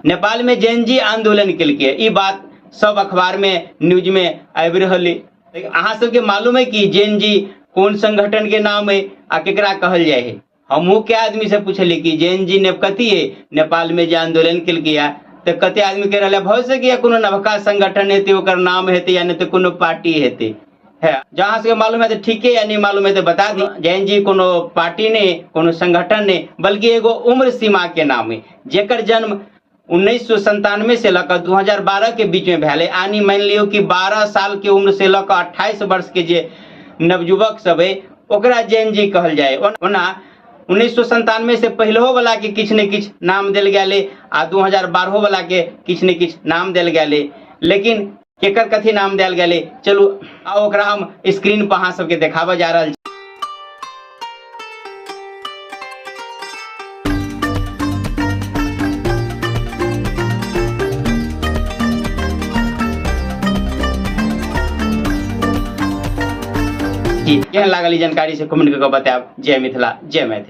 नेपाल में जेनजी आंदोलन केलकै। ई बात सब अखबार में न्यूज में आबि रहल है। अहाँ सबके मालूम है कि जेनजी कोन संगठन के नाम है आ केकरा कहल जाय है? हमहूँ के आदमी से पूछली कि जेनजी ने कथी है, नेपाल में जे आंदोलन केलकै है, तऽ कते आदमी कहि रहल भऽ सकैए कोनो नवका संगठन हेतै, ओकर नाम हेतै, या नहि तऽ कोनो पार्टी हेतै। है जहाँ सबके मालूम है तऽ ठीके या नहीं मालूम है तऽ बता दी। जैन जी कोनो पार्टी नहीं, कोनो संगठन नहीं, बल्कि एगो उम्र सीमा के नाम है, जेकर जन्म 1997 से लऽ कऽ 2012 के बीच में भेलै। यानी मानि लियौ कि 12 साल के उम्र से लऽ कऽ 28 वर्ष के जे नवयुवक सब है, ओकरा जैन जी कहल जाय। ओना 1997 से पहिलहो वाला के किछु ने किछु नाम देल गेल है आ 2012 वाला के किछु ने किछु नाम देल गेल है, लेकिन केकर कथी नाम देल गेलै, चलू आ ओकरा हम स्क्रीन पर अहाँ सबके देखाबऽ जा रहल छी। केहन लागल ई जानकारी से कमेंट कऽ बतायब। जय मिथिला, जय मैथिली।